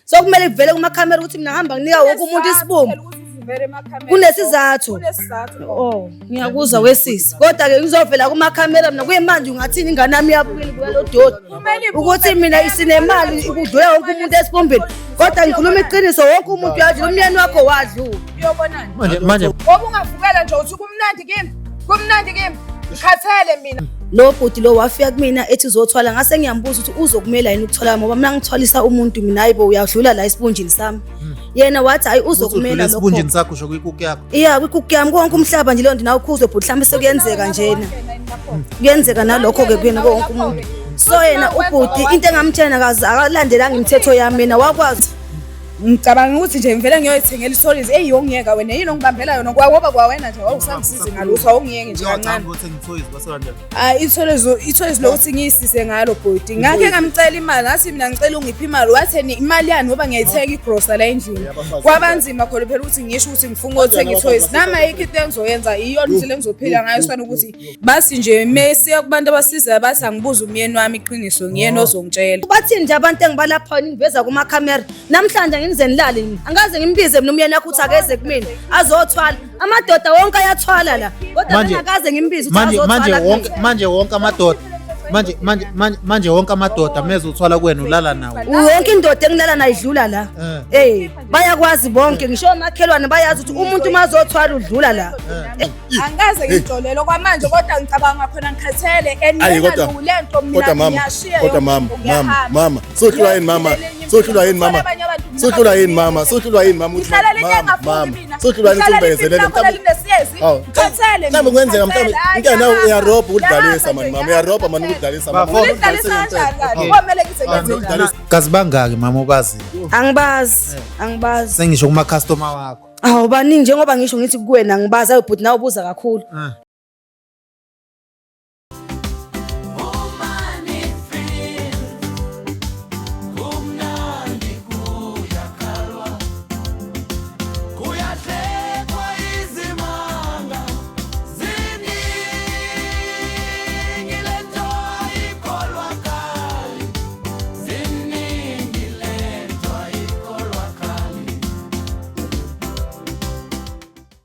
So kumele kuvele kumakhamera ukuthi mina ngihamba nginika wonke umuntu isibumbu. Kunesizathu. Oh, ngiyakuzwa wesisi. Kodwa-ke ngizovela kumakhamera mina kuyimanje ungathini ingane yami iyabukela ibuka lo doti. Ukuthi mina isinemali kudlula wonke umuntu esibumbini. Kodwa ngikhuluma iqiniso wonke umuntu uyadlula umyeni wakho wadlula. Uyobonani? Manje manje Ngoba ungavukela nje uthi kumnandi kimi. Kumnandi kimi. Ngikhathele mina. Lo bhuti lo wafika kumina ethi uzothwala ngase ngiyambuza ukuthi uzokumela yini ukuthwala ngoba mina ngithwalisa umuntu mina hayibo uyadlula la esibunjini sami. Yena wathi hayi uzokumela lokho. Esibunjini sakho usho kwikuku yakho. Iya kwikuku yami konke umhlaba nje leyo nto nawe ukhuzwe bhuti mhlawumbe sekuyenzeka njena. Kuyenzeka nalokho ke kuyena konke umuntu. So yena ubhuti into engamtshela kazi akalandelanga imithetho yami mina wakwazi. Ngicabanga ukuthi nje ngivele ngiyoyithengela isolisi eyi yongiyeka wena yini ongibambela yona ngoba kwawena nje wawusangisizi ngalutho awungiyeki nje kancane. Hayi ithoyizi lokuthi ngiyisise ngalo bhuti. Ngakhe ngamcela imali ngathi mina ngicela ungiphe imali wathi ni imali yani ngoba ngiyayithenga igrosa la endlini. Kwabanzima khona phela ukuthi ngisho ukuthi ngifuna ukuthenga ithoyizi. Nami ayikho into engizoyenza iyona indlela engizophila ngayo sana ukuthi basi nje mesiya kubantu abasizayo bathi angibuze umyeni wami iqiniso ngiyena ozongitshela. Bathini nje abantu engibalapha ngiveza kumakhamera namhlanje nginize nilale mina angikaze ngimbize mina umyeni wakho ukuthi akeze kumina azothwala amadoda wonke ayathwala la kodwa ngingakaze ngimbize ukuthi azothwala manje wonke manje wonke amadoda manje manje manje manje wonke amadoda meze uthwala kuwena ulala nawo wonke indoda engilala nayo idlula la eh bayakwazi bonke ngisho omakhelwane bayazi ukuthi umuntu uma azothwala udlula la Angikaze ngijolele okwamanje kodwa ngicabanga khona ngikhathele and Ayi, kodwa- lento mina kodwa mama ngiyashiya kodwa yonke mama into, mama ngiyahamba. mama sohlulwa yini mama sohlulwa yini mama sohlulwa yini mama sohlulwa yini mama ukuthi Ngihlala le mama engafuni mama mina. sohlulwa yini Ngihlala ukuthi le umbekezelele impilo yakho linesiyezi. Hawu. Ngikhathele mhlawumbe kungenzeka mhlawumbe ngikhathele. inkinga nawe Hayi, uyarobha ukudlalisa ngiyahamba mani nje, mama uyarobha mani ukudlalisa mama Bafo. Ulidlalisa kanjani kanti? Komele ngize ngenze njani? Kazi bangaki mama obaziyo? Angibazi, angibazi. Sengisho kuma customer wakho. Awu baningi njengoba ngisho ngithi kuwena ngibazi ayi bhuti nawe ubuza kakhulu. Ah.